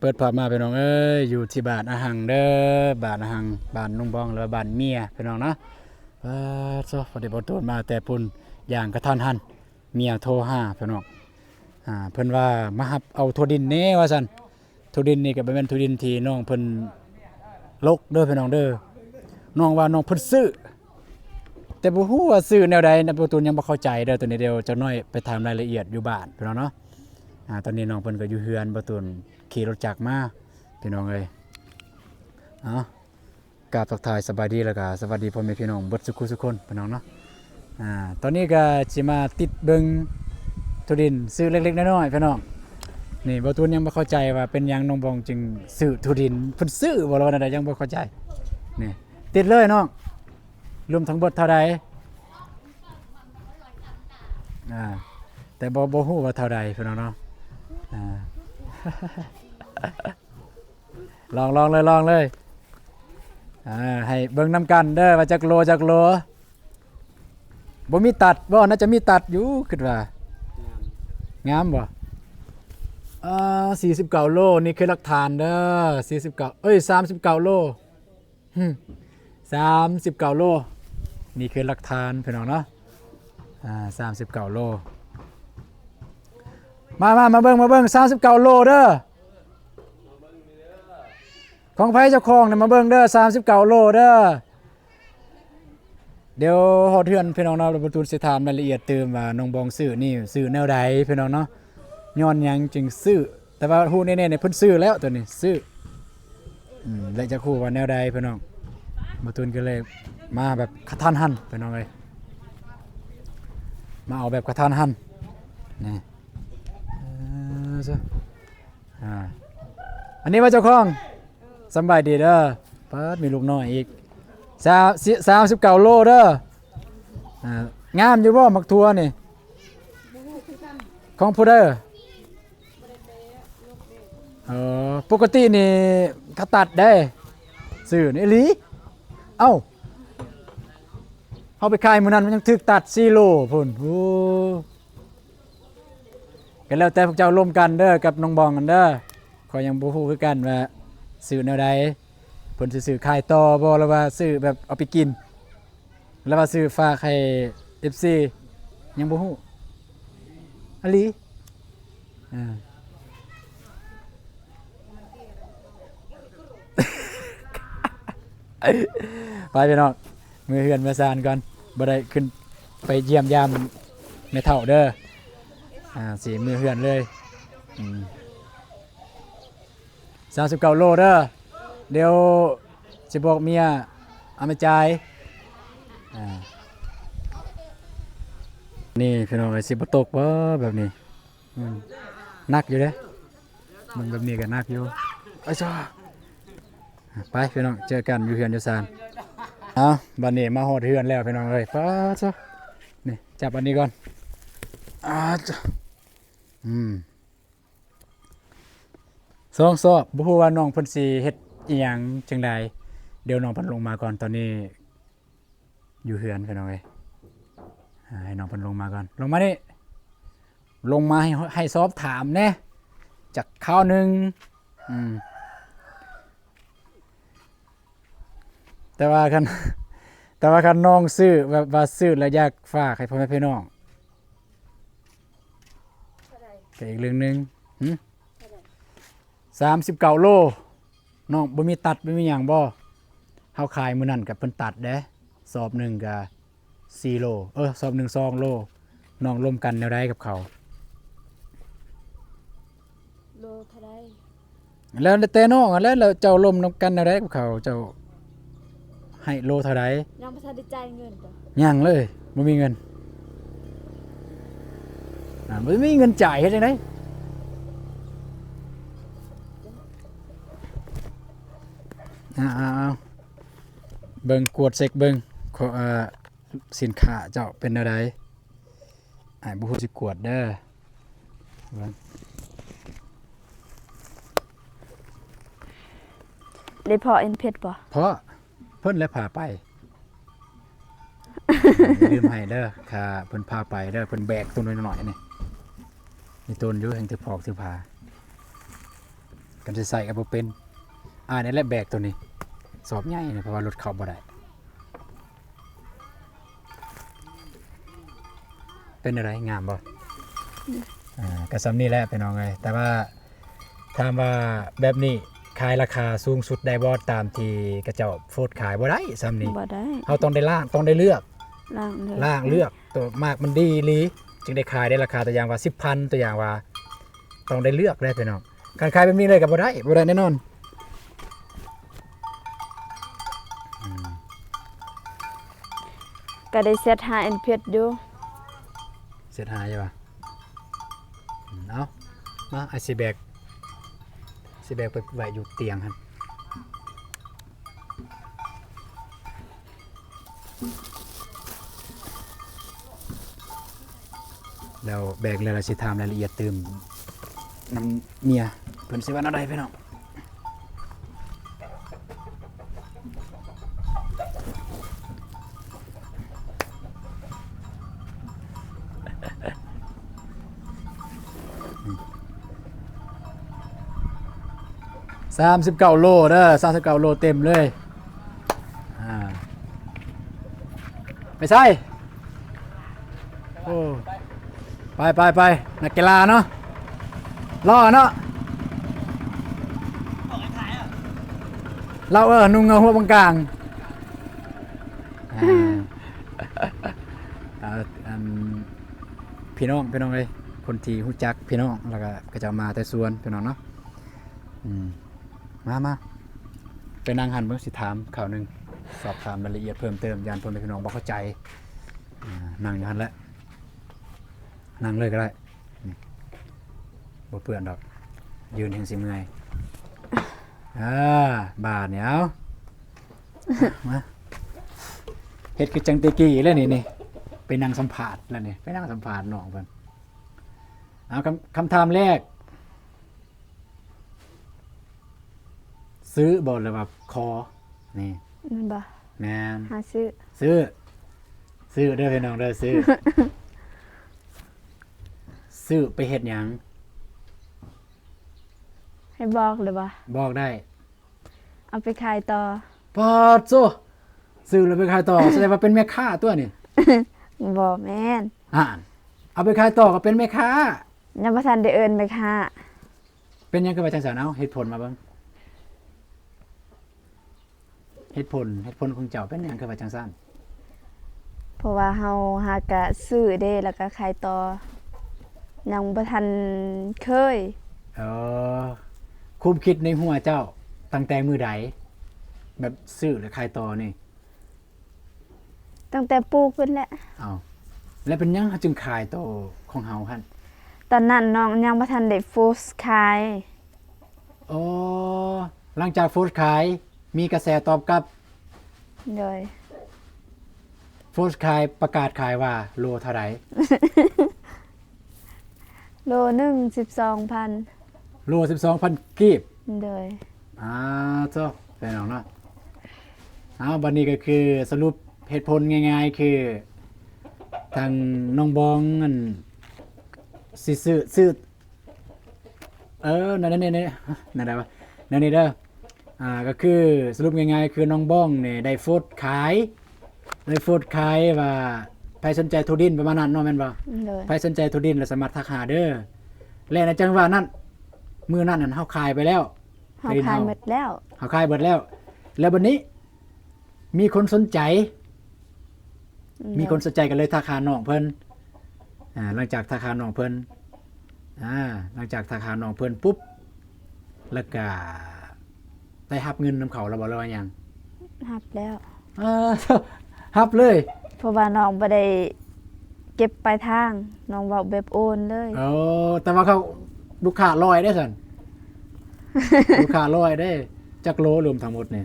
ປີດພາບມາພີ່ນ້ອງເອີຍ ຢູ່ທີ່ບ້ານອາຫັງເດີ ບ້ານອາຫັງ ບ້ານນ້ອງບອງ ຫຼືວ່າບ້ານເມຍພີ່ນ້ອງເນາະ. ປາດໂທ້ ພໍດີບໍ່ໂດນມາແຕ່ພຸ້ນ ຢ່າງກະທັນຫັນ ເມຍໂທຫາພີ່ນ້ອງ ອ່າ ເພິ່ນວ່າມາຮັບເອົາຖົ່ວດິນແດ່ວ່າຊັ້ນ. ຖົ່ວດິນນີ້ກໍບໍ່ແມ່ນຖົ່ວດິນທີ່ນ້ອງເພິ່ນລົກເດີພີ່ນ້ອງເດີ ນ້ອງວ່ານ້ອງເພິ່ນຊື້ ແຕ່ບໍ່ຮູ້ວ່າຊື້ແນວໃດນະ ປະຕູນຍັງບໍ່ເຂົ້າໃຈເດີໂຕນີ້. ດຽວຈັກໜ້ອຍໄປຖາມລາຍລະອຽດຢູ່ບ້ານພີ່ນ້ອງເນາະ. ອ່າ ຕອນນີ້ນ້ອງເພິ່ນກໍຢູ່ເຮືອນ ປະຕູນຂີ່ລົດຈັກມາພີ່ນ້ອງເອີຍ. ເອົາ ກາບທັກທາຍສະບາຍດີ ແລ້ວກໍສະຫວັດດີພໍ່ແມ່ພີ່ນ້ອງເບິດສຸຂູສຸຄົນພີ່ນ້ອງເນາະ. ອ່າ ຕອນນີ້ກໍຊິມາຕິດເບິ່ງຖົ່ວດິນ ຊື້ເລັກໆນ້ອຍໆພີ່ນ້ອງ. ນີ້ ບໍ່ຕູນຍັງບໍ່ເຂົ້າໃຈວ່າເປັນຫຍັງນ້ອງບອງຈຶ່ງຊື້ຖົ່ວດິນ ເພິ່ນຊື້ບໍ່ ຫຼືວ່າແນວໃດ ຍັງບໍ່ເຂົ້າໃຈ. ນີ້ ຕິດເລີຍນ້ອງ ລວມທັງເບິດເທົ່າໃດ? ອ່າ ແຕ່ບໍ່ ບໍ່ຮູ້ວ່າເທົ່າໃດພີ່ນ້ອງເນາະ. ອ່າ ລອງ ລອງເລີຍ ລອງເລີຍ. ອ່າ ໃຫ້ເບິ່ງນຳກັນເດີວ່າຈັກໂລ ຈັກໂລ. ບໍ່ມີຕັດບໍ່? ໜ້າຈະມີຕັດຢູ່ ຄິດວ່າ. ງາມ ງາມບໍ່? ອ່າ ສີ່ສິບເກົ້າໂລ ນີ້ຄືຫຼັກຖານເດີ ສີ່ສິບເກົ້າ ເອີຍ ສາມສິບເກົ້າໂລ. ຫຶ ສາມສິບເກົ້າໂລ ນີ້ຄືຫຼັກຖານພີ່ນ້ອງເນາະ. ອ່າ ສາມສິບເກົ້າໂລ. ມາ ມາ ມາເບິ່ງ ມາເບິ່ງ ສາມສິບເກົ້າໂລເດີ. ຂອງໃຜເຈົ້າຂອງນີ້ ມາເບິ່ງເດີ ສາມສິບເກົ້າໂລເດີ. ດຽວຮອດເຮືອນພີ່ນ້ອງເນາະ ແລ້ວບໍ່ຕູນຊິຖາມລາຍລະອຽດຕື່ມວ່ານ້ອງບອງຊື້ນີ້ ຊື້ແນວໃດພີ່ນ້ອງເນາະ ຍ້ອນຫຍັງຈຶ່ງຊື້. ແຕ່ວ່າຮູ້ແນ່ໆນີ້ ເພິ່ນຊື້ແລ້ວໂຕນີ້ ຊື້. ອືມ ແລະ ຈະຮູ້ວ່າແນວໃດພີ່ນ້ອງ ບໍ່ຕູນກໍເລີຍມາແບບກະທັນຫັນພີ່ນ້ອງເອີຍ ມາເອົາແບບກະທັນຫັນນີ້. ເອີ ຊະ ອ່າ ອັນນີ້ວ່າເຈົ້າຂອງ ສຳບາຍດີເດີ. ປາດ ມີລູກນ້ອຍອີກ ສາມສິບ ສາມສິບເກົ້າໂລເດີ. ອ່າ ງາມຢູ່ບໍ່ໝາກຖົ່ວນີ້? ຂອງຜູ້ໃດ? ເອີ ປົກກະຕິນີ້ເຂົາຕັດເດ້ ຊື້ນີ້ອີ່ຫຼີ. ເອົ້າ ເຮົາໄປຂາຍມື້ນັ້ນມັນຍັງຖືກຕັດສີ່ໂລພຸ້ນ. ໂອ້ ກໍແລ້ວແຕ່ພວກເຈົ້າລົມກັນເດີ ກັບນ້ອງບອງຫັ້ນເດີ. ຂ້ອຍຍັງບໍ່ຮູ້ຄືກັນວ່າຊື້ແນວໃດ ເພິ່ນຊິຊື້ຂາຍຕໍ່ບໍ່ ຫຼືວ່າຊື້ແບບເອົາໄປກິນ ຫຼືວ່າຊື້ຝາກໃຫ້ເອັຟຊີ ຍັງບໍ່ຮູ້ອີ່ຫຼີ. ເອີ ໄປພີ່ນ້ອງ ເມືອເຮືອນເມືອຊານກ່ອນ ບໍ່ໄດ້ຂຶ້ນໄປຢ້ຽມຢາມແມ່ເຖົ້າເດີ. ອ່າ ຊິເມືອເຮືອນເລີຍ. ອືມ ສາມສິບເກົ້າໂລເດີ ດຽວຊິບອກເມຍເອົາມາຈ່າຍ. ອ່າ ນີ້ພີ່ນ້ອງເອີຍ ຊິບໍ່ຕົກບໍ່ແບບນີ້? ອືມ ໜັກຢູ່ເດ້ ເບິ່ງແບບນີ້ກໍໜັກຢູ່. ໄອ້ຊາ ໄປພີ່ນ້ອງ ເຈີກັນຢູ່ເຮືອນຢູ່ຊານ. ເອົາ ບັດນີ້ມາຮອດເຮືອນແລ້ວພີ່ນ້ອງເອີຍ. ປາດຊະ ນີ້ ຈັບອັນນີ້ກ່ອນ. ອາ ອືມ ສອງສອບ ບໍ່ຮູ້ວ່ານ້ອງເພິ່ນຊິເຮັດອີ່ຫຍັງຈັ່ງໃດ. ດຽວນ້ອງເພິ່ນລົງມາກ່ອນ ຕອນນີ້ຢູ່ເຮືອນພີ່ນ້ອງເອີຍ. ອ່າ ໃຫ້ນ້ອງເພິ່ນລົງມາກ່ອນ ລົງມານີ້ ລົງມາໃຫ້ ໃຫ້ສອບຖາມແດ່ຈັກຄາວໜຶ່ງ. ອືມ ແຕ່ວ່າຄັນ ແຕ່ວ່າຄັນນ້ອງຊື້ ແບບວ່າຊື້ແລ້ວຢາກຝາກໃຫ້ພໍ່ແມ່ພີ່ນ້ອງ ເທົ່າໃດ? ກໍອີກເລື່ອງໜຶ່ງ. ຫຶ? ເທົ່າໃດ? ສາມສິບເກົ້າໂລ. ນ້ອງບໍ່ມີຕັດ ບໍ່ມີຫຍັງບໍ່? ເຮົາຂາຍມື້ນັ້ນກໍເພິ່ນຕັດເດ້ ສອບໜຶ່ງກໍສີ່ໂລ ເອີ ສອບໜຶ່ງສອງໂລ. ນ້ອງລົມກັນແນວໃດກັບເຂົາ? ໂລເທົ່າໃດ? ແລ້ວແຕ່ນ້ອງຫັ້ນແຫຼະ ແລ້ວເຈົ້າລົມນຳກັນແນວໃດກັບເຂົາ? ເຈົ້າໃຫ້ໂລເທົ່າໃດ? ຍັງບໍ່ທັນໄດ້ຈ່າຍເງິນ. ຍັງເລີຍ ບໍ່ມີເງິນ. ອ່າ ບໍ່ມີເງິນຈ່າຍເຮັດຈັ່ງໃດ? ອ່າ ເອົາ ເບິ່ງ ກວດເຊັກເບິ່ງ ຂໍ ອ່າ ສິນຄ້າເຈົ້າເປັນແນວໃດ? ອ້າຍບໍ່ຮູ້ຊິກວດເດີ. ໄດ້ເພາະເອັນເພັດບໍ່? ເພາະ ເພິ່ນແຫຼະພາໄປ. ຢ່າລືມໃຫ້ເດີ ຄ່າເພິ່ນພາໄປເດີ ເພິ່ນແບກໂຕນ້ອຍໆນີ້. ມີໂຕນຢູ່ ແຮ່ງຖືພອກຖືພາ. ກັນຊິໃສ່ກໍບໍ່ເປັນ. ອ່າ ນີ້ແຫຼະແບກໂຕນີ້ ສອບໃຫຍ່ນີ້ ເພາະວ່າລົດເຂົ້າບໍ່ໄດ້. ເປັນແນວໃດ? ງາມບໍ່? ອືມ ອ່າ ກໍສ່ຳນີ້ແຫຼະພີ່ນ້ອງເອີຍ. ແຕ່ວ່າ ຖາມວ່າແບບນີ້ຂາຍລາຄາສູງສຸດໄດ້ບໍ່? ຕາມທີ່ເຂົາເຈົ້າໂພສຂາຍ ບໍ່ໄດ້ສ່ຳນີ້. ບໍ່ໄດ້. ເຮົາຕ້ອງໄດ້ລ້າງ ຕ້ອງໄດ້ເລືອກ ລ້າງເລືອກ ລ້າງເລືອກ ໂຕໝາກມັນດີອີ່ຫຼີ ຈຶ່ງໄດ້ຂາຍໄດ້ລາຄາ ຕົວຢ່າງວ່າສິບພັນ ຕົວຢ່າງວ່າ ຕ້ອງໄດ້ເລືອກເດ້ພີ່ນ້ອງ. ຄັນຂາຍແບບນີ້ເລີຍກໍບໍ່ໄດ້ ບໍ່ໄດ້ແນ່ນອນ. ອືມ ກໍໄດ້ເຊັດຫາແອນເພັດຢູ່. ເຊັດຫາຢູ່ຫວາ? ອືມ ເອົາ ມາ ອ້າຍຊິແບກ ຊິແບກໄປໄວ້ຢູ່ຕຽງຫັ້ນ. ແລ້ວແບກແລ້ວ ແລ້ວຊິຖາມລາຍລະອຽດຕື່ມນຳເມຍ ເພິ່ນຊິວ່າແນວໃດພີ່ນ້ອງ. ສາມສິບເກົ້າໂລເດີ ສາມສິບເກົ້າໂລເຕັມເລີຍ. ອ່າ ໄປໃສ? ໂອ້ ໄປ ໄປ ໄປ ນັກກິລາເນາະ ຫຼໍ່ເນາະ ລາວ ເອີ ນຸ່ງເຫງົາຫົວບາງກາງ. ອ່າ ອ່າ ອັນ ພີ່ນ້ອງ ພີ່ນ້ອງເອີຍ ຄົນທີ່ຮູ້ຈັກ ພີ່ນ້ອງ ແລ້ວກໍເຂົາເຈົ້າມາແຕ່ສວນ ພີ່ນ້ອງເນາະ. ອືມ ມາ ມາ ໄປນັ່ງຫັ້ນເບິ່ງ ຊິຖາມຄາວໜຶ່ງ ສອບຖາມລາຍລະອຽດເພີ່ມເຕີມ ຢ້ານພໍ່ແມ່ພີ່ນ້ອງບໍ່ເຂົ້າໃຈ. ອ່າ ນັ່ງຢູ່ຫັ້ນແຫຼະ ນັ່ງເລີຍກໍໄດ້ ນີ້ ບໍ່ເປື້ອນດອກ ຢືນແຮ່ງຊິເມື່ອຍ. ອ່າ ບາດນີ້ເອົາ ມາ ເຮັດຄືຈັ່ງແຕ່ກີ້ແລ້ວນີ້ ນີ້ ໄປນັ່ງສຳພາດແລ້ວນີ້ ໄປນັ່ງສຳພາດນ້ອງເພິ່ນ. ເອົາ ຄຳ ຄຳຖາມແລກ ຊື້ບໍ່ ຫຼືວ່າຂໍ? ນີ້ ແມ່ນບໍ່? ແມ່ນ ຫາຊື້ ຊື້ ຊື້ເດີພີ່ນ້ອງເດີ ຊື້ ຊື້ໄປເຮັດຫຍັງ? ໃຫ້ບອກເລີຍບໍ່? ບອກໄດ້. ເອົາໄປຂາຍຕໍ່. ປາດໂທ້ ຊື້ແລ້ວໄປຂາຍຕໍ່ ສະແດງວ່າເປັນແມ່ຄ້າຕົວນີ້. ບໍ່ແມ່ນ. ອ່າ ເອົາໄປຂາຍຕໍ່ກໍເປັນແມ່ຄ້າ. ຍັງບໍ່ທັນໄດ້ເອີ້ນແມ່ຄ້າ. ເປັນຫຍັງຄືວ່າຈັ່ງຊັ້ນ? ເອົາ ເຫດຜົນມາເບິ່ງ ເຫດຜົນ ເຫດຜົນຂອງເຈົ້າເປັນຫຍັງຄືວ່າຈັ່ງຊັ້ນ? ເພາະວ່າເຮົາຫາກະຊື້ເດ້ ແລ້ວກະຂາຍຕໍ່ ຍັງບໍ່ທັນເຄີຍ. ເອີ ຄວາມຄິດໃນຫົວເຈົ້າຕັ້ງແຕ່ມື້ໃດ ແບບຊື້ແລ້ວຂາຍຕໍ່ນີ້? ຕັ້ງແຕ່ປູກພຸ້ນແຫຼະ. ເອົ້າ ແລ້ວເປັນຫຍັງເຮົາຈຶ່ງຂາຍໂຕຂອງເຮົາຫັ້ນ? ຕອນນັ້ນນ້ອງຍັງບໍ່ທັນໄດ້ໂພສຂາຍ. ອໍ ຫຼັງຈາກໂພສຂາຍ ມີກະແສຕອບກັບ. ໂດຍ. ໂພສຂາຍ ປະກາດຂາຍວ່າໂລເທົ່າໃດ? ໂລໜຶ່ງສິບສອງພັນ. ໂລສິບສອງພັນກີບ. ໂດຍ. ອ່າ ໂທ້ ພີ່ນ້ອງເນາະ. ເອົາ ບັດນີ້ກໍຄືສະຫຼຸບເຫດຜົນງ່າຍໆ ຄືທາງນ້ອງບອງນັ້ນຊິຊື້ ຊື້ ເອີ ນັ້ນ ນັ້ນ ນັ້ນ ນັ້ນ ນັ້ນໄດ້ວະ ແນວນີ້ເດີ. ອ່າ ກໍຄືສະຫຼຸບງ່າຍໆ ຄືນ້ອງບອງນີ້ໄດ້ໂພສຂາຍ ໄດ້ໂພສຂາຍວ່າໃຜສົນໃຈໂທດິນ ປະມານນັ້ນເນາະ ແມ່ນບໍ່? ໂດຍ. ໃຜສົນໃຈໂທດິນ ແລ້ວສາມາດທັກຫາເດີ. ແລະໃນຈັງຫວະນັ້ນ ມື້ນັ້ນນັ້ນເຮົາຂາຍໄປແລ້ວ ເຮົາຂາຍໝົດແລ້ວ ເຮົາຂາຍເບິດແລ້ວ. ແລ້ວບັດນີ້ ມີຄົນສົນໃຈ ອືມ ມີຄົນສົນໃຈກໍເລີຍທັກຫານ້ອງເພິ່ນ. ອ່າ ຫຼັງຈາກທັກຫານ້ອງເພິ່ນ ອ່າ ຫຼັງຈາກທັກຫານ້ອງເພິ່ນປຸບ ແລ້ວກະໄດ້ຮັບເງິນນຳເຂົາແລ້ວບໍ່ ຫຼືວ່າຫຍັງ? ຮັບແລ້ວ. ເອີ ຮັບເລີຍ. ເພາະວ່ານ້ອງບໍ່ໄດ້ເກັບປາຍທາງ ນ້ອງເວົ້າແບບໂອນເລີຍ. ເອີ ແຕ່ວ່າເຂົາ ລູກຄ້າລອຍເດ້ຊັ້ນ ລູກຄ້າລອຍເດ້. ຈັກໂລລວມທັງໝົດນີ້?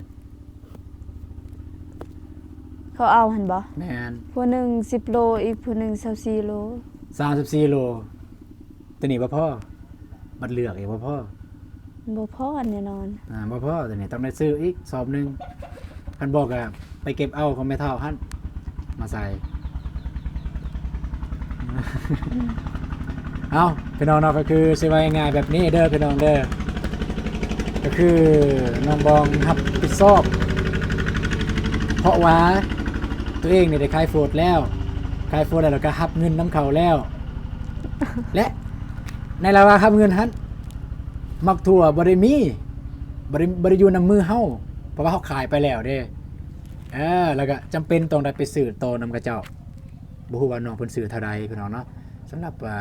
ເຂົາເອົາຫັ້ນບໍ່? ແມ່ນ. ຜູ້ໜຶ່ງສິບໂລ ອີກຜູ້ໜຶ່ງຊາວສີ່ໂລ. ຊາວສີ່ໂລ. ຕົວນີ້ບໍ່ພໍ ບັດເລືອກອີກບໍ່ພໍ. ບໍ່ພໍແນ່ນອນ. ອ່າ ບໍ່ພໍ ຕົວນີ້ຕ້ອງໄດ້ຊື້ອີກສອບໜຶ່ງ. ຄັນບໍ່ກໍໄປເກັບເອົາຂອງແມ່ເຖົ້າຫັ້ນມາໃສ່. ເອົາ ພີ່ນ້ອງເນາະ ກໍຄືຊິວ່າງ່າຍໆແບບນີ້ເດີພີ່ນ້ອງເດີ. ກໍຄືນ້ອງບອງຮັບຜິດຊອບ ເພາະວ່າຕົວເອງນີ້ໄດ້ຂາຍໂຟດແລ້ວ ຂາຍໂຟດແລ້ວ ແລ້ວກໍຮັບເງິນນຳເຂົາແລ້ວ ແລະ ໃນລະຫວ່າງຮັບເງິນຫັ້ນ ໝາກຖົ່ວບໍ່ໄດ້ມີ ບໍ່ໄດ້ ບໍ່ໄດ້ຢູ່ນຳມືເຮົາ ເພາະວ່າເຮົາຂາຍໄປແລ້ວເດ້ ເອີ ແລ້ວກໍຈຳເປັນຕ້ອງໄດ້ໄປຊື້ຕໍ່ນຳເຂົາເຈົ້າ. ບໍ່ຮູ້ວ່ານ້ອງເພິ່ນຊື້ເທົ່າໃດພີ່ນ້ອງເນາະ ສຳລັບ ອ່າ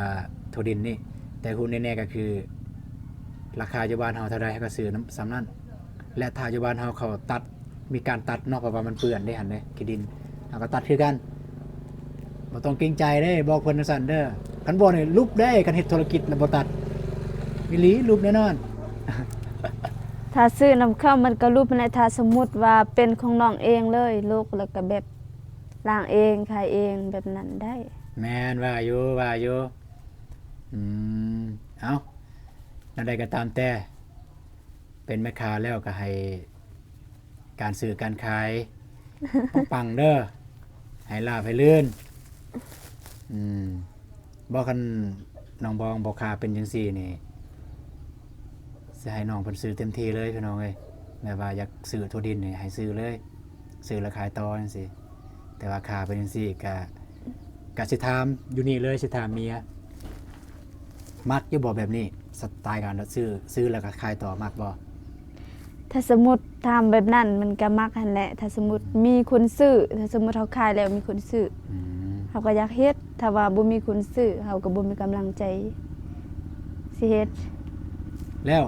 ຖົ່ວດິນນີ້ ແຕ່ຮູ້ແນ່ໆກໍຄື ລາຄາຢູ່ບ້ານເຮົາເທົ່າໃດ ເຮົາກໍຊື້ນຳສ່ຳນັ້ນ ແລະ ຖ້າຢູ່ບ້ານເຮົາເຂົາຕັດ ມີການຕັດເນາະ ເພາະວ່າມັນເປື້ອນເດ້ຫັ້ນເດ້ ຂີ້ດິນ ເຮົາກໍຕັດຄືກັນ ບໍ່ຕ້ອງເກງໃຈເດ້ ບອກເພິ່ນຈັ່ງຊັ້ນເດີ ຄັນບໍ່ນີ້ຫຼຸບເດ້ ຄັນເຮັດທຸລະກິດແລ້ວບໍ່ຕັດ ອີ່ຫຼີ ຫຼຸບແນ່ນອນ. ຖ້າຊື້ນຳເຂົາມັນກໍຫຼຸບຫັ້ນແຫຼະ ຖ້າສົມມຸດວ່າເປັນຂອງນ້ອງເອງເລີຍ ລົກແລ້ວກໍແບບລ້າງເອງ ຂາຍເອງ ແບບນັ້ນໄດ້. ແມ່ນ ວ່າຢູ່ ວ່າຢູ່ ອືມ ເອົ້າ ແນວໃດກໍຕາມແຕ່ ເປັນແມ່ຄ້າແລ້ວກໍໃຫ້ການຊື້ການຂາຍປັງໆເດີ ໃຫ້ລາບໃຫ້ລື່ນ ອືມ ບໍ່ ຄັນນ້ອງບອງບໍ່ຄ້າເປັນຈັ່ງຊີ້ນີ້ ຊິໃຫ້ນ້ອງເພິ່ນຊື້ເຕັມທີ່ເລີຍພີ່ນ້ອງເອີຍ ແບບວ່າຢາກຊື້ຖົ່ວດິນນີ້ໃຫ້ຊື້ເລີຍ ຊື້ແລ້ວຂາຍຕໍ່ຈັ່ງຊີ້ ແຕ່ວ່າຄ້າເປັນຈັ່ງຊີ້ກະ ກະຊິຖາມຢູ່ນີ້ເລີຍ ຊິຖາມເມຍ ມັກຢູ່ບໍ່ແບບນີ້ ສະໄຕການຊື້ ຊື້ແລ້ວກໍຂາຍຕໍ່ ມັກບໍ່? ຖ້າສົມມຸດຖາມແບບນັ້ນມັນກໍມັກຫັ້ນແຫຼະ ຖ້າສົມມຸດມີຄົນຊື້ ຖ້າສົມມຸດເຮົາຂາຍແລ້ວມີຄົນຊື້ ເຮົາກໍຢາກເຮັດ ຖ້າວ່າບໍ່ມີຄົນຊື້ ເຮົາກໍບໍ່ມີກຳລັງໃຈຊິເຮັດ. ແລ້ວ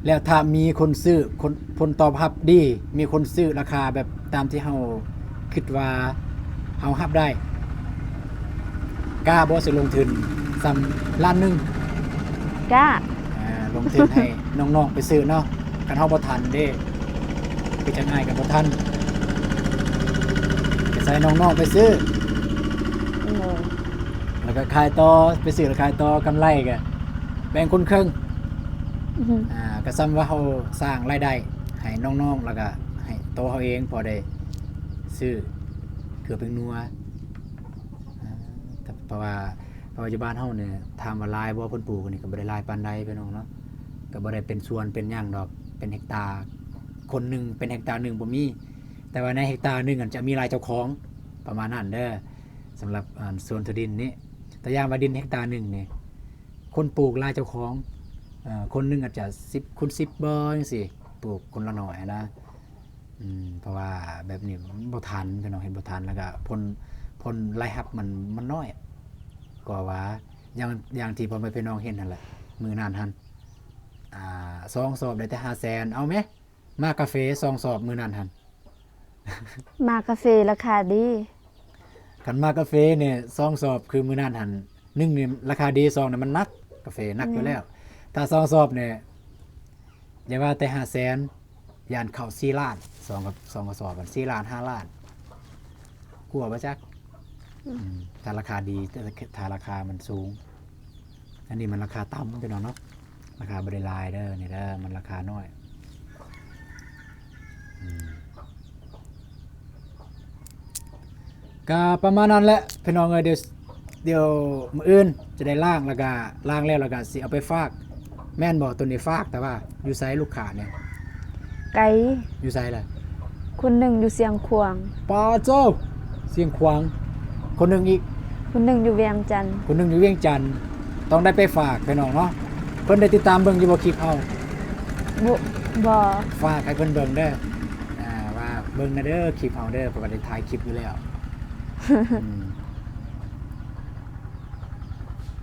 ແລ້ວຖ້າມີຄົນຊື້ ຄົນ ຜົນຕອບຮັບດີ ມີຄົນຊື້ລາຄາແບບຕາມທີ່ເຮົາຄິດວ່າເຮົາຮັບໄດ້ ກ້າບໍ່ຊິລົງທຶນສ່ຳລ້ານໜຶ່ງ? ກ້າ ອາ ລົງທຶນໃຫ້ນ້ອງໆໄປຊື້ເນາະ ຄັນເຮົາບໍ່ທັນເດ້ ຄືຈັ່ງອ້າຍກໍບໍ່ທັນ ກໍໃສ່ນ້ອງໆໄປຊື້ ແລ້ວກໍຂາຍຕໍ່ ໄປຊື້ແລ້ວຂາຍຕໍ່ ກຳໄລກໍແບ່ງຄົນເຄິ່ງ ອາ ກໍສ່ຳວ່າເຮົາສ້າງລາຍໄດ້ໃຫ້ນ້ອງໆ ແລ້ວກໍໃຫ້ໂຕເຮົາເອງ ພໍໄດ້ຊື້ເກືອແປ້ງນົວ ອາ ເພາະວ່າ ເພາະວ່າຢູ່ບ້ານເຮົານີ້ ຖາມວ່າຫຼາຍບໍ່ ເພິ່ນປູກນີ້ກໍບໍ່ໄດ້ຫຼາຍປານໃດພີ່ນ້ອງເນາະ ກໍບໍ່ໄດ້ເປັນສວນເປັນຫຍັງດອກ ເປັນເຮັກຕາ ຄົນໜຶ່ງເປັນເຮັກຕາໜຶ່ງບໍ່ມີ ແຕ່ວ່າໃນເຮັກຕາໜຶ່ງຫັ້ນຈະມີຫຼາຍເຈົ້າຂອງ ປະມານນັ້ນເດີ ສຳລັບ ອາ ສວນຖົ່ວດິນນີ້ ຕົວຢ່າງວ່າດິນເຮັກຕາໜຶ່ງນີ້ ຄົນປູກຫຼາຍເຈົ້າຂອງ ເອີ ຄົນໜຶ່ງອາດຈະສິບຄູນສິບບໍ່ ຈັ່ງຊີ້ ປູກຄົນລະໜ້ອຍນະ. ອືມ ເພາະວ່າແບບນີ້ບໍ່ທັນ ພີ່ນ້ອງເຮັດບໍ່ທັນ ແລ້ວກະຜົນ ຜົນລາຍຮັບມັນ ມັນນ້ອຍ ກໍວ່າ ຢ່າງ ຢ່າງທີ່ພໍ່ແມ່ພີ່ນ້ອງເຫັນຫັ້ນແຫຼະ ມື້ນັ້ນຫັ້ນ ອ່າ ສອງສອບໄດ້ແຕ່ຫ້າແສນ ເອົາແມ ໝາກກາເຟສອງສອບມື້ນັ້ນຫັ້ນ ໝາກກາເຟລາຄາດີ ຄັນໝາກກາເຟນີ້ສອງສອບ ຄືມື້ນັ້ນຫັ້ນ ໜຶ່ງນີ້ລາຄາດີ ສອງນີ້ມັນໜັກ ກາເຟໜັກຢູ່ແລ້ວ ຖ້າສອງສອບນີ້ ຢ່າວ່າແຕ່ຫ້າແສນ ຢ້ານເຂົ້າສີ່ລ້ານ ສອງ ສອງກະສອບຫັ້ນ ສີ່ລ້ານ ຫ້າລ້ານ ກວ່າບໍ່ຈັກ ອືມ ຖ້າລາຄາດີ ຖ້າລາຄາມັນສູງ ອັນນີ້ມັນລາຄາຕ່ຳພີ່ນ້ອງເນາະ ລາຄາບໍ່ໄດ້ຫຼາຍເດີ ນີ້ເດີ ມັນລາຄານ້ອຍ ອືມ ກະປະມານນັ້ນແຫຼະພີ່ນ້ອງເອີຍ ດຽວ ດຽວມື້ອື່ນຈະໄດ້ລ້າງ ແລ້ວກະລ້າງແລ້ວ ແລ້ວກະຊິເອົາໄປຝາກ ແມ່ນບໍ່? ໂຕນີ້ຝາກ ແຕ່ວ່າຢູ່ໃສລູກຄ້ານີ້? ໄກ ຢູ່ໃສລະ? ຄົນໜຶ່ງຢູ່ຊຽງຂວາງ ປາໂທ້ ຊຽງຂວາງ ຄົນໜຶ່ງອີກ ຄົນໜຶ່ງຢູ່ວຽງຈັນ ຄົນໜຶ່ງຢູ່ວຽງຈັນ ຕ້ອງໄດ້ໄປຝາກພີ່ນ້ອງເນາະ ເພິ່ນໄດ້ຕິດຕາມເບິ່ງຢູ່ບໍ່ຄລິບເຮົາ? ບໍ່ ບໍ່ ຝາກໃຫ້ເພິ່ນເບິ່ງເດີ ອ່າ ວ່າເບິ່ງແດ່ເດີຄລິບເຮົາເດີ ເພາະວ່າໄດ້ຖ່າຍຄລິບຢູ່ແລ້ວ ອືມ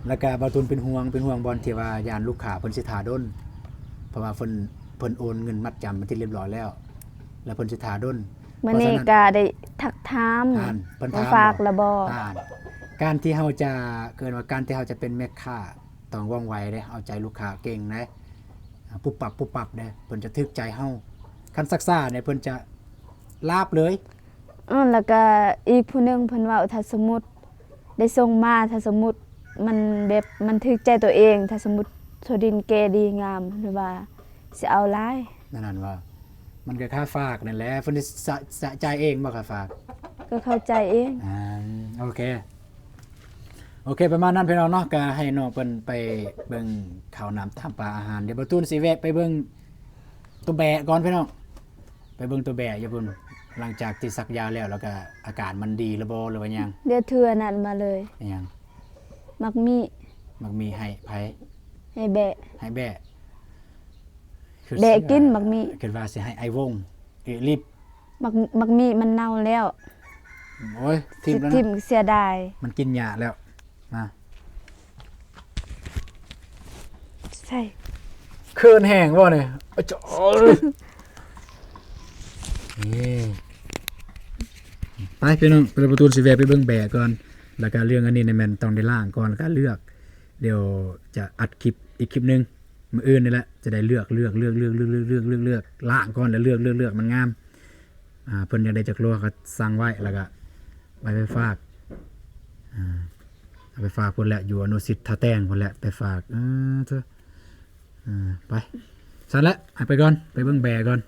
ແລ້ວກະບ່າວຕຸນເປັນຫ່ວງ ເປັນຫ່ວງບ່ອນທີ່ວ່າຢ້ານລູກຄ້າເພິ່ນຊິຖ້າດົນ ເພາະວ່າເພິ່ນ ເພິ່ນໂອນເງິນມັດຈຳເປັນທີ່ລຽບຮ້ອຍແລ້ວ ແລ້ວເພິ່ນຊິຖ້າດົນ ມື້ນີ້ກະໄດ້ທັກຖາມ ເພິ່ນຖາມ ຝາກລະບໍ່ ການທີ່ເຮົາຈະ ເອີ້ນວ່າການທີ່ເຮົາຈະເປັນແມ່ຄ້າ ຕ້ອງວ່ອງໄວເດ້ ເອົາໃຈລູກຄ້າເກັ່ງເດ້ ປຸບປັບປຸບປັບເດ້ ເພິ່ນຈະຖືກໃຈເຮົາ ຄັນຊັກຊ້ານີ້ເພິ່ນຈະລາບເລີຍ ເອີ ແລ້ວກະອີກຜູ້ໜຶ່ງເພິ່ນເວົ້າ ຖ້າສົມມຸດໄດ້ສົ່ງມາ ຖ້າສົມມຸດມັນແບບມັນຖືກໃຈຕົວເອງ ຖ້າສົມມຸດຖົ່ວດິນແກ່ດີງາມ ຫຼືວ່າຊິເອົາຫຼາຍ ນັ້ນວ່າ ມັນກໍຄ່າຝາກນັ້ນແຫຼະ ເພິ່ນຊິ ຈະຈ່າຍເອງບໍ່ຄ່າຝາກ? ກໍເຂົາຈ່າຍເອງ ອາ ໂອເຄ ໂອເຄ ປະມານນັ້ນພີ່ນ້ອງເນາະ ກໍໃຫ້ນ້ອງເພິ່ນໄປເບິ່ງເຂົ້ານ້ຳຕາມປາອາຫານ ດຽວບ່າວຕຸນຊິແວະໄປເບິ່ງ ຕົວແບະກ່ອນພີ່ນ້ອງ ໄປເບິ່ງຕົວແບະຢູ່ພຸ້ນ ຫຼັງຈາກທີ່ສັກຢາແລ້ວ ແລ້ວກະອາການມັນດີແລ້ວບໍ່ ຫຼືວ່າຫຍັງ? ດຽວເທື່ອນັ້ນມາເລີຍ. ຫຍັງ? ໝາກມີ້. ໝາກມີ້ໃຫ້ໃຜ? ໃຫ້ແບະ. ໃຫ້ແບະ. ແບະກິນໝາກມີ້. ຄິດວ່າຊິໃຫ້ອ້າຍວົງ ເອລິບ. ໝາກ ໝາກມີ້ມັນເນົ່າແລ້ວ. ໂອ້ຍ ຖິ້ມແລ້ວນະ ຖິ້ມ ເສຍດາຍ. ມັນກິນຫຍ້າແລ້ວ. ມາ ໃສ່ ເຂີນແຮງບໍ່ນີ້? ນີ້ ໄປພີ່ນ້ອງ ໄປ ປະຕູນຊິແວ່ໄປເບິ່ງແບະກ່ອນ ແລ້ວກະເລື່ອງອັນນີ້ນະແມ່ນຕ້ອງໄດ້ລ້າງກ່ອນ ແລ້ວກະເລືອກ ດຽວຈະອັດຄລິບອີກຄລິບໜຶ່ງ ມື້ອື່ນນີ້ແຫຼະ ຈະໄດ້ເລືອກ ເລືອກ ເລືອກ ລ້າງກ່ອນ ແລ້ວເລືອກ ເລືອກ ເລືອກ ມັນງາມ. ອ່າ ເພິ່ນຢາກໄດ້ຈັກໂລກະສັ່ງໄວ້ ແລ້ວກະໄວ້ໄປຝາກ ອ່າ ເອົາໄປຝາກພຸ້ນແຫຼະ ຢູ່ອະນຸສິດທ່າແຕງພຸ້ນແຫຼະ ໄປຝາກ. ເອີ ເທີ ອ່າ ໄປ ຊັ້ນແຫຼະ ໃຫ້ໄປກ່ອນ ໄປເບິ່ງແບກ່ອນ.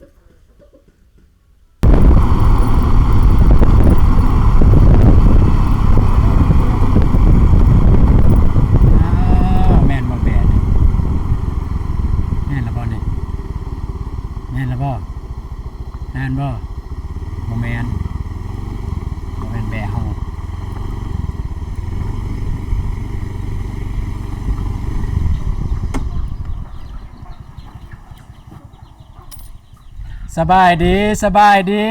ອ້າວ ແມ່ນບໍ່ແບນີ້? ແມ່ນລະບໍ່ນີ້? ແມ່ນລະບໍ່? ແມ່ນບໍ່? ບໍ່ແມ່ນ ບໍ່ແມ່ນແບເຮົາ. ສະບາຍດີ ສະບາຍດີ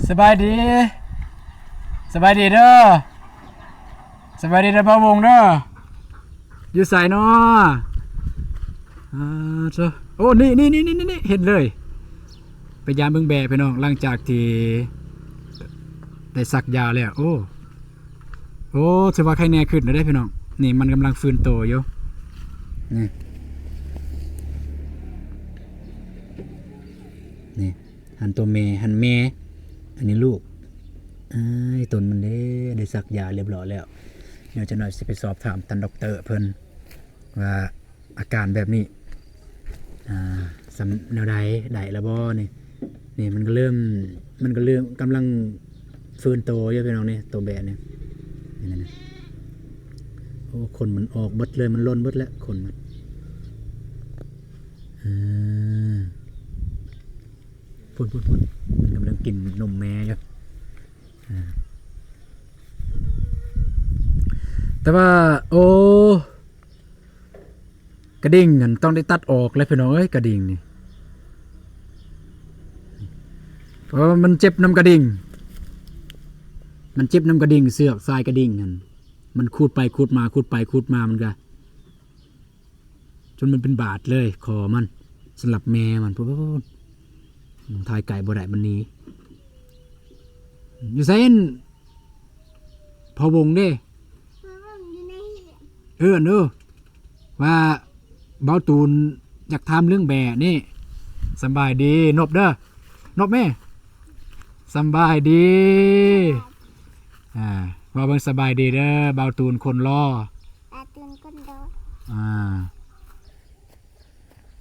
ສະບາຍດີ ສະບາຍດີເດີ ສະບາຍດີເດີ ບ່າວວົງເດີ. ຢູ່ໃສນໍ? ອ່າ ໂອ້ ນີ້ ນີ້ ເຫັນເລີຍ ໄປຢາມເບິ່ງແບພີ່ນ້ອງ ຫຼັງຈາກທີ່ໄດ້ສັກຢາແລ້ວ. ໂອ້ ໂອ້ ຖືວ່າໄຄແນ່ຂຶ້ນແລ້ວເດ້ພີ່ນ້ອງ. ນີ້ມັນກຳລັງຟື້ນໂຕຢູ່ ນີ້ ນີ້ ຫັ້ນໂຕແມ່ ຫັ້ນແມ່ ອັນນີ້ລູກ. ອ້າຍ ຕົນມັນເດ້ ໄດ້ສັກຢາຮຽບຮ້ອຍແລ້ວ. ດຽວຈັກໜ້ອຍຊິໄປສອບຖາມທ່ານດັອກເຕີເພິ່ນວ່າ ອາການແບບນີ້ ອ່າ ສ່ຳແນວໃດ ໄດ້ລະບໍ່ນີ້? ນີ້ມັນກະເລີ່ມ ມັນກະເລີ່ມກຳລັງຟື້ນໂຕຢູ່ພີ່ນ້ອງນີ້ ໂຕແບະນີ້ ນີ້ ນີ້ ໂອ້ ຂົນມັນອອກເບິດເລີຍ ມັນຫຼົ່ນເບິດແລ້ວ ຂົນມັນ. ເອີ ພຸ້ນໆໆ ມັນກຳລັງກິນນົມແມ່ຢູ່. ອ່າ ແຕ່ວ່າ ໂອ້ ກະດິ່ງຫັ້ນຕ້ອງໄດ້ຕັດອອກແລ້ວພີ່ນ້ອງເອີຍ ກະດິ່ງນີ້ ເພາະວ່າມັນເຈັບນຳກະດິ່ງ ມັນເຈັບນຳກະດິ່ງ ເຊືອກສາຍກະດິ່ງຫັ້ນ ມັນຂູດໄປຂູດມາ ຂູດໄປຂູດມາ ມັນກະ ຈົນມັນເປັນບາດເລີຍ ຄໍມັນ ສຳລັບແມ່ມັນ. ພຸ້ນ ຖ່າຍໄກບໍ່ໄດ້ ມັນໜີ. ຢູ່ໃສ ພໍ່ວົງເດ້? ພໍ່ວົງຢູ່ໃນ ເອີ້ນເດີ ວ່າເບົາຕູນຢາກຖາມເລື່ອງແບະນີ້. ສຳບາຍດີ ນົບເດີ ນົບແມ່ ສຳບາຍດີ. ອ່າ ເວົ້າເບິ່ງ ສະບາຍດີເດີ ເບົາຕູນຄົນຫຼໍ່. ອາ ຕື່ນກົ້ນດອກ ອ່າ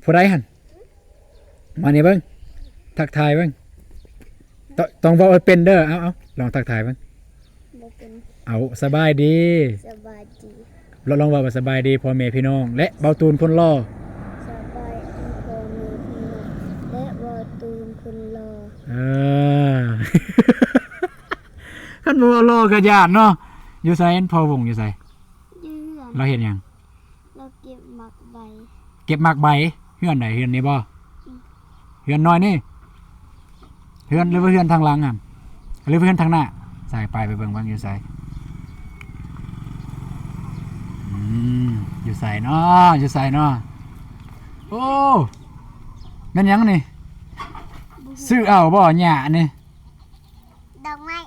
ຜູ້ໃດຫັ້ນ? ມານີ້ເບິ່ງ ທັກທາຍເບິ່ງ ຕ້ອງ ຕ້ອງເວົ້າໃຫ້ເປັນເດີ. ເອົາ ເອົາ ລອງທັກທາຍເບິ່ງ. ບໍ່ເປັນ. ເອົາ ສະບາຍດີ. ສະບາຍດີ. ລອງ ລອງເວົ້າວ່າ ສະບາຍດີພໍ່ແມ່ພີ່ນ້ອງ ແລະ ເບົາຕູນຄົນຫຼໍ່. ສະບາຍດີພໍ່ແມ່ພີ່ນ້ອງ ແລະ ເບົາຕູນຄົນຫຼໍ່. ເອີ ຄັນບໍ່ວ່າຫຼໍ່ກະຢ້ານເນາະ. ຢູ່ໃສ? ພໍ່ວົງຢູ່ໃສ? ຢູ່ເຮືອນ. ລາວເຮັດຫຍັງ? ລາວເກັບໝາກໃບ. ເກັບໝາກໃບ. ເຮືອນໃດ? ເຮືອນນີ້ບໍ່? ອືມ. ເຮືອນນ້ອຍນີ້? ເຮືອນ ຫຼືວ່າເຮືອນທາງຫຼັງຫັ້ນ ຫຼືວ່າເຮືອນທາງໜ້າ? ໃສ ໄປ ໄປເບິ່ງ ເບິ່ງຢູ່ໃສ? ອືມ ຢູ່ໃສນໍ? ຢູ່ໃສນໍ? ໂອ້ ແມ່ນຫຍັງນີ້? ບໍ່ຮູ້. ຊື້ເອົາບໍ່ຫຍ້ານີ້? ດອກໄມ້.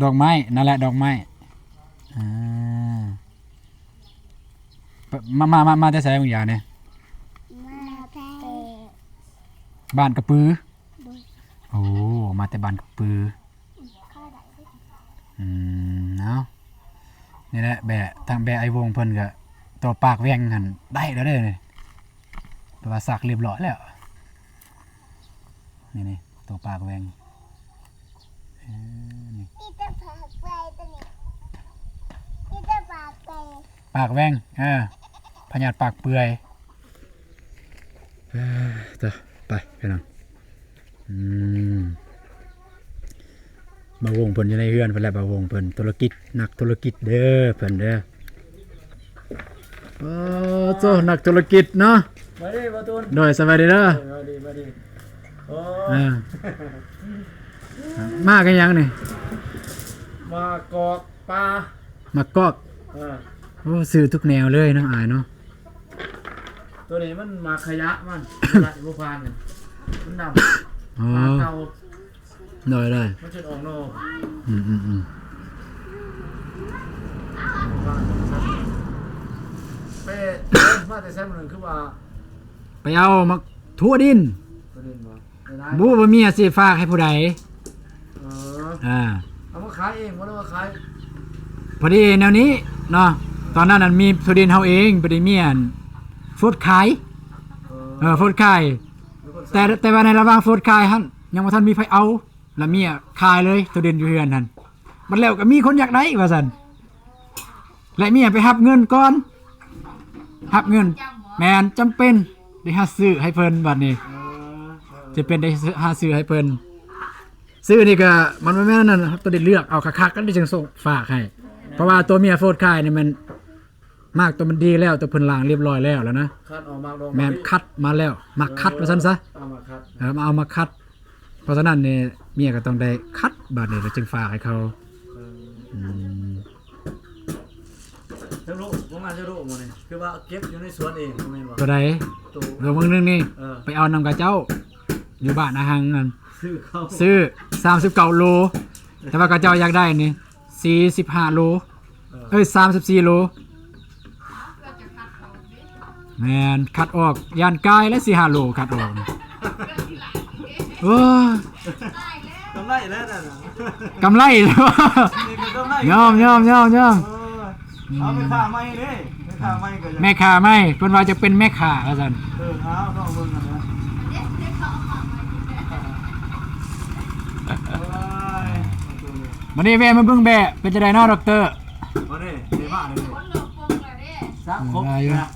ດອກໄມ້ ນັ້ນແຫຼະ ດອກໄມ້. ອ່າ ມາ ມາ ມາ ມາແຕ່ໃສບາງຢານີ້? ມາແຕ່ບ້ານກະປື. ໂດຍ. ໂອ້ ມາແຕ່ບ້ານກະປື. ອືມ ເອົາ ນີ້ແຫຼະ ແບະ ທາງແບະໄອ້ວົງເພິ່ນກະ ໂຕປາກແຫວ່ງຫັ້ນໄດ້ແລ້ວເດ້ນີ້ ແປວ່າສັກຮຽບຮ້ອຍແລ້ວ. ນີ້ ນີ້ ໂຕປາກແຫວ່ງ ເອີ ນີ້ ມີແຕ່ປາກເປື່ອຍໂຕນີ້ ມີແຕ່ປາກເປື່ອຍ ປາກແຫວ່ງ ເອີ ພະຍາດປາກເປື່ອຍ. ເອີ ເດີ ໄປພີ່ນ້ອງ. ອືມ ບ່າວວົງເພິ່ນຢູ່ໃນເຮືອນເພິ່ນແຫຼະ ບ່າວວົງເພິ່ນທຸລະກິດ ນັກທຸລະກິດເດີເພິ່ນເດີ. ໂອ້ ໂຕ ນັກທຸລະກິດເນາະ. ສະບາຍດີບ່າວຕູນ. ໂດຍ ສະບາຍດີເດີ. ໂດຍ ສະບາຍດີ ສະບາຍດີ. ໂອ້ ອ່າ ມາກັບຫຍັງນີ້? ມາກອກປາ. ໝາກກອກ. ເອີ ໂອ້ ຊື້ທຸກແນວເລີຍເນາະ ອ້າຍເນາະ. ໂຕນີ້ມັນໝາກຂະຍະມັນ ໄລ່ບໍ່ຜ່ານນີ້ ມັນດຳ. ອໍ ປາເຕົາ. ໂດຍໆ ມັນຈະອອກໜໍ່. ອືມໆໆ ໄປ ມາແຕ່ໃສມື້ນັ້ນ ຄືວ່າໄປເອົາໝາກຖົ່ວດິນ. ຖົ່ວດິນບໍ່? ບໍ່ຮູ້ວ່າເມຍຊິຝາກໃຫ້ຜູ້ໃດ. ເອີ ອ່າ ເອົາມາຂາຍເອງບໍ່ ຫຼືວ່າຂາຍ? ພໍດີແນວນີ້ເນາະ ຕອນນັ້ນນັ້ນມີຖົ່ວດິນເຮົາເອງ ພໍດີເມຍອັນໂຟດຂາຍ. ເອີ ເອີ ໂຟດຂາຍ ແຕ່ ແຕ່ວ່າໃນລະຫວ່າງໂຟດຂາຍຫັ້ນ ຍັງບໍ່ທັນມີໃຜເອົາ ລະເມຍຂາຍເລີຍຖົ່ວດິນຢູ່ເຮືອນຫັ້ນ. ບັດແລ້ວກໍມີຄົນຢາກໄດ້ວ່າຊັ້ນ ແລະເມຍໄປຮັບເງິນກ່ອນ ຮັບເງິນ ແມ່ນ ຈຳເປັນໄດ້ຫາຊື້ໃຫ້ເພິ່ນ. ບັດນີ້ ເອີ ຈຳເປັນໄດ້ຫາຊື້ໃຫ້ເພິ່ນ. ຊື້ນີ້ກໍມັນບໍ່ແມ່ນອັນນັ້ນ ຕ້ອງໄດ້ເລືອກເອົາຄັກໆ ຈັ່ງສົ່ງຝາກໃຫ້ ເພາະວ່າຕົວເມຍໂຟດຂາຍນີ້ແມ່ນໝາກຕົວມັນດີແລ້ວ ຕົວເພິ່ນລ້າງລຽບຮ້ອຍແລ້ວ ແລ້ວນະ. ຄັດເອົາໝາກດອງ ແມ່ນ ຄັດມາແລ້ວ ໝາກຄັດວ່າຊັ້ນຊະ. ເອີ ເອົາໝາກຄັດ ເອີ ມາເອົາໝາກຄັດ. ເພາະສະນັ້ນນີ້ເມຍກໍຕ້ອງໄດ້ຄັດ ບາດນີ້ລະຈຶ່ງຝາກໃຫ້ເຂົາ. ເອີ ອືມ ຈັກໂລ ປະມານຈັກໂລມື້ນີ້ ຄືວ່າເກັບຢູ່ໃນສວນເອງ ບໍ່ແມ່ນບໍ່? ໂຕໃດ? ໂຕ ໂລມື້ໜຶ່ງນີ້ ເອີ ໄປເອົານຳຂະເຈົ້າຢູ່ບ້ານອາຫັງນັ້ນ ຊື້ເຂົ້າ ຊື້ສາມສິບເກົ້າໂລ ແຕ່ວ່າຂະເຈົ້າຢາກໄດ້ນີ້ສີ່ສິບຫ້າໂລ. ເອີ ເອີຍ ສາມສິບສີ່ໂລ. ແມ່ນ ຄັດອອກ ຢ້ານກາຍແລ້ວ ສີ່ຫ້າໂລ ຄັດອອກ. ໂອ້ຍ ກຳໄລແລ້ວນັ້ນນະ ກຳໄລແລ້ວ. ນີ້ກໍກຳໄລ ຍອມໆໆໆ. ເອີ ເອົາແມ່ຄ້າໃໝ່ເດ້ ແມ່ຄ້າໃໝ່ກໍ ແມ່ຄ້າໃໝ່ ເພິ່ນວ່າຈະເປັນແມ່ຄ້າວ່າຊັ້ນ. ເອີ ເອົາລອງເບິ່ງກັນນະ. ໂອ້ຍ ມື້ນີ້ແວ່ມາເບິ່ງແບ້ ເປັນຈັ່ງໃດເນາະ ດັອກເຕີ? ບໍ່ໄດ້ ໄດ້ມາເລີຍ ສັກຄົບ ອືມ ແລ້ວ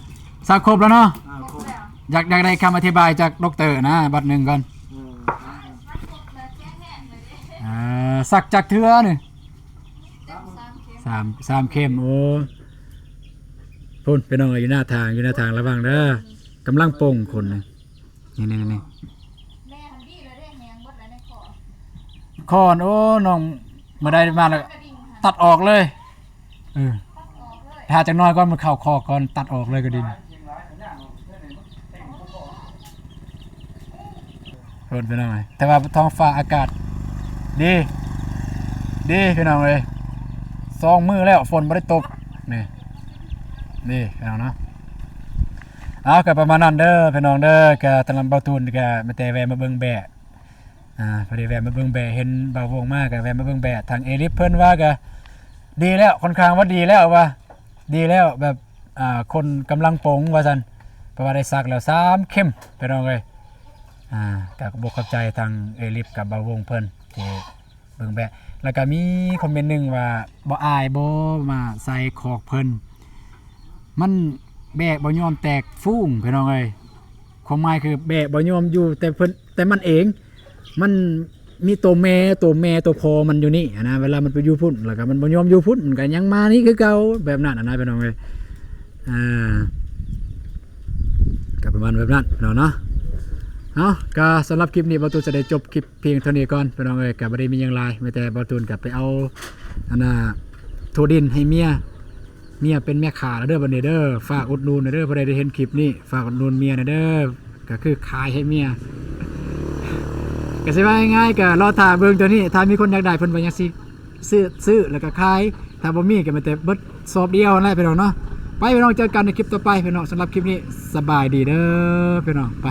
ສັກຄົບແລ້ວເນາະ. ອ່າ ຄົບ ຢາກ ຢາກໄດ້ຄຳອະທິບາຍຈາກດັອກເຕີນະ ບັດໜຶ່ງກ່ອນ. ເອີ ເອີ ສັກຈັກເທື່ອນີ້? ສາມ ສາມເຂັມ. ໂອ້ ພຸ້ນ ພີ່ນ້ອງເອີຍ ຢູ່ໜ້າທາງ ຢູ່ໜ້າທາງ ລະວັງເດີ ກຳລັງປົ່ງຄົນນີ້. ນີ້ໆໆ ແມ່ຫັ້ນດີແລ້ວເດ້ ແຮງເບິດແລ້ວໃນຄໍ ຄໍ. ໂອ້ ນ້ອງ ມື້ໃດມາແລ້ວຕັດອອກເລີຍ. ເອີ ຕັດອອກເລີຍ ຖ້າຈັກໜ້ອຍກ່ອນ ມັນເຂົ້າຄໍກ່ອນ ຕັດອອກເລີຍກະດິນ. ເພິ່ນ ພີ່ນ້ອງເອີຍ ແຕ່ວ່າທ້ອງຟ້າອາກາດດີ ດີພີ່ນ້ອງເອີຍ ສອງມື້ແລ້ວຝົນບໍ່ໄດ້ຕົກ. ນີ້ ນີ້ພີ່ນ້ອງເນາະ. ເອົາ ກໍປະມານນັ້ນເດີພີ່ນ້ອງເດີ ກໍສຳລັບບ່າວຕູນກໍມີແຕ່ແວ່ມາເບິ່ງແບ້ ອ່າ ພໍດີແວ່ມາເບິ່ງແບ້ ເຫັນບ່າວວົງມາກໍແວ່ມາເບິ່ງແບ້. ທາງເອລິບເພິ່ນວ່າກໍດີແລ້ວ ຄ່ອນຂ້າງວ່າດີແລ້ວວ່າ ດີແລ້ວ ແບບ ອ່າ ຄົນກຳລັງປົ່ງວ່າຊັ້ນ ເພາະວ່າໄດ້ສັກແລ້ວສາມເຂັມພີ່ນ້ອງເອີຍ. ອ່າ ກໍຂອບໃຈທາງເອລິບກັບບ່າວວົງເພິ່ນທີ່ ເບິ່ງແບ້. ແລ້ວກໍມີຄອມເມັນໜຶ່ງວ່າ ບໍ່ອາຍບໍ່ມາໃສ່ຄອກເພິ່ນ? ມັນແບ້ບໍ່ຍອມແຕກຝູງພີ່ນ້ອງເອີຍ. ຄວາມໝາຍຄືແບ້ບໍ່ຍອມຢູ່ແຕ່ເພິ່ນ ແຕ່ມັນເອງ ມັນມີໂຕແມ່ ໂຕແມ່ໂຕພໍ່ມັນຢູ່ນີ້ຫັ້ນນະ. ເວລາມັນໄປຢູ່ພຸ້ນ ແລ້ວກໍມັນບໍ່ຍອມຢູ່ພຸ້ນ ມັນກໍຍັງມານີ້ຄືເກົ່າ ແບບນັ້ນຫັ້ນນະພີ່ນ້ອງເອີຍ. ອ່າ ກໍປະມານແບບນັ້ນພີ່ນ້ອງເນາະ. ເອົາ ກໍສຳລັບຄລິບນີ້ ບ່າວຕູນຈະໄດ້ຈົບຄລິບ ພຽງເທົ່ານີ້ກ່ອນພີ່ນ້ອງເອີຍ. ກໍບໍ່ໄດ້ມີຫຍັງຫຼາຍ ມີແຕ່ບ່າວຕູນກໍໄປເອົາ ອັນນ່າ ຖົ່ວດິນໃຫ້ເມຍ ເມຍເປັນແມ່ຄ້າແລ້ວເດີບັດນີ້ເດີ. ຝາກອຸດໜູນແດ່ເດີ ຜູ້ໃດໄດ້ເຫັນຄລິບນີ້ ຝາກອຸດໜູນເມຍແດ່ເດີ. ກໍຄືຂາຍໃຫ້ເມຍ ກໍຊິວ່າງ່າຍໆ ກໍລໍຖ້າເບິ່ງຕົວນີ້ ຖ້າມີຄົນຢາກໄດ້ ເພິ່ນວ່າຍັງຊິຊື້ ຊື້ ແລ້ວກໍຂາຍ. ຖ້າບໍ່ມີກໍມີແຕ່ເບິດສອບດຽວຫັ້ນແຫຼະພີ່ນ້ອງເນາະ. ໄປພີ່ນ້ອງ ເຈີກັນໃນຄລິບຕໍ່ໄປພີ່ນ້ອງ. ສຳລັບຄລິບນີ້ ສະບາຍດີເດີພີ່ນ້ອງ ໄປ.